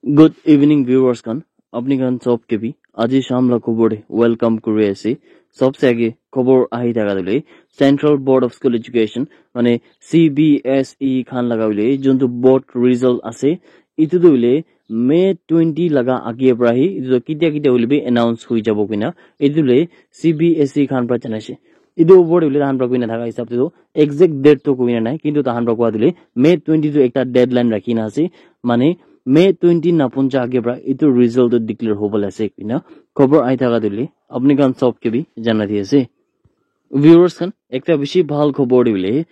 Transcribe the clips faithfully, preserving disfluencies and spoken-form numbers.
Good evening viewers khan, apni khan sob ke bhi aji sham la khobor te welcome kuri ase. Sobse age khobor ahi thaka tu le Central Board of School Education mane C B S E khan laga hoile juntu board result ase, itu tu hoile May twenty laga age para hi itu tu ketia ketia hoile bi announce hoi jabo koina itu le C B S E khan para janaise. Itu opor te hoile tahan para koi na thaka hisab te tu exact date tu koi na nai, kintu tahan para kowa tu le May twenty tu ekta deadline rakhi na ase, mane May twenty napunja age para itu result tu declare hobole ase koina khobor ahi thaka tu le apni khan sob ke bhi jana di ase. Viewers khan, ekta bishi bhal khobor tu le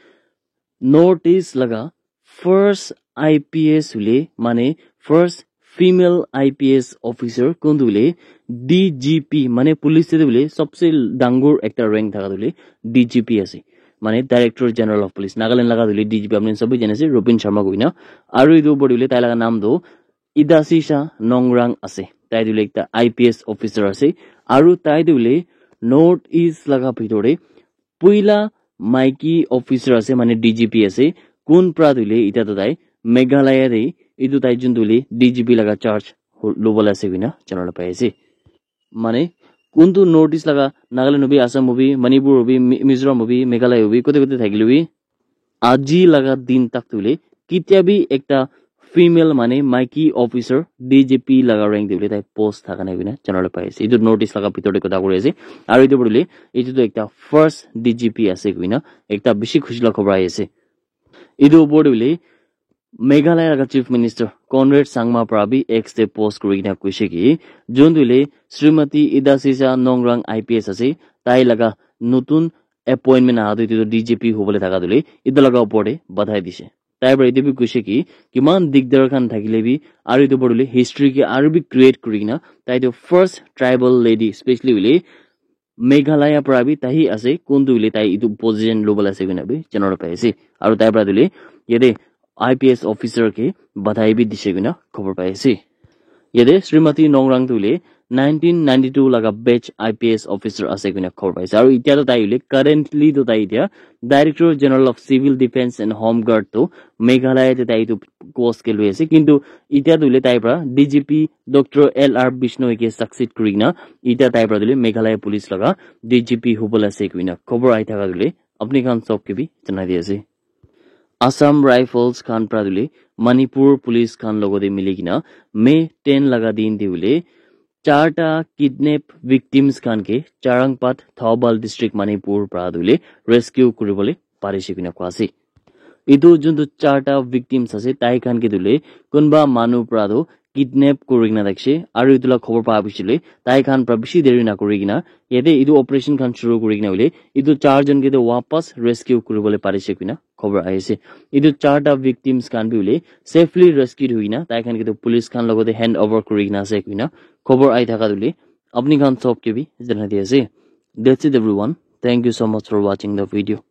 North East laga first I P S hoile, mane first female I P S officer kuntu hoile D G P, mane police te hoile sobse dangor ekta rank thaka tu hoile D G P ase, mane Director General of Police. Nagaland laga tu hoile D G P apni sobe jane ase, Rupin Sharma koina. Aru itu opor te hoile tai laga naam tu Idasisa Nongrang ase. Tai tu hoile ekta I P S officer ase. Aru tai tu hoile North East laga bhitor te puila maiki officer ase, mane D G P ase. Kun pra tu hoile itya tu tai Meghalaya te itu tai juntu hoile D G P laga charge ho-, lobole ase koina janabole pai ase. Mane kuntu North East laga Nagaland hobi, Assam hobi, Manipur hobi, Mi-, Mizoram hobi, Meghalaya hobi, kote kote thakile bi aji laga din tak tu hoile ketia bi ekta female mane maiki officer D G P laga rank te hoile tai post thaka nai koina janabole pai ase. Itu North East laga bhitor te kotha kuri ase. Aru itu hoile itu tu ekta first D G P ase koina ekta bishi khushi laga khobor ahi ase. Itu opor te hoile Meghalaya laga Chief Minister Conrad Sangma pra bi X te post kuri kena koise ki, jun tu hoile Srimati Idasisa Nongrang I P S ase, tai laga notun appointment aha tu itu D G P hobole thaka tu hoile itu laga opor te badhai dise. Tai pra itu bi koise ki, kiman digdar khan thakile bi, aru itu opor te hoile history ke aru bi create kuri kena, tai tu first tribal lady, specially hoile Meghalaya pra bi tai hi ase, kuntu hoile tai itu position lobole ase koina bi janabole pai ase. Aru tai pra tu hoile yate I P S officer ke badhai bi dise koina khobor pai ase. Yate Srimati Nongrang tu hoile nineteen ninety-two laga batch I P S officer ase koina khobor pai ase. Aru itya tu tai hoile currently tu tai itya Director General of Civil Defence and Home Guard tu Meghalaya te tai itu post ke lui ase. Kintu itya tu hoile tai pra D G P Doctor L R Bishnoi ke succeed kuri kena itya tai pra tu hoile Meghalaya Police laga D G P hobole ase koina khobor ahi thaka tu hoile apni khan sob ke bi janai di ase. Assam Rifles khan pra tu hoile Manipur Police khan logote mili kena May ten laga din te hoile charta kidnap victims khan ke Charangpat, Thoubal District, Manipur pra tu hoile rescue kuribole parise koina koa ase. Itu juntu charta victims ase, tai khan ke tu hoile kunba manu pra tu kidnap kuri kena thakise, aru itu la khobor pa bishi le tai khan pra bishi deri na kuri kena yate itu operation khan shuru kuri kena hoile itu char jon ke tu wapas rescue kuribole parise koina khobor ahi ase. Itu charta victims khan bi hoile safely rescued hoi kena tai khan ke tu police khan logote hand over kuri kena ase koina khobor ahi thaka tu hoile apni khan sob ke bi janai di ase. That's it everyone. Thank you so much for watching the video.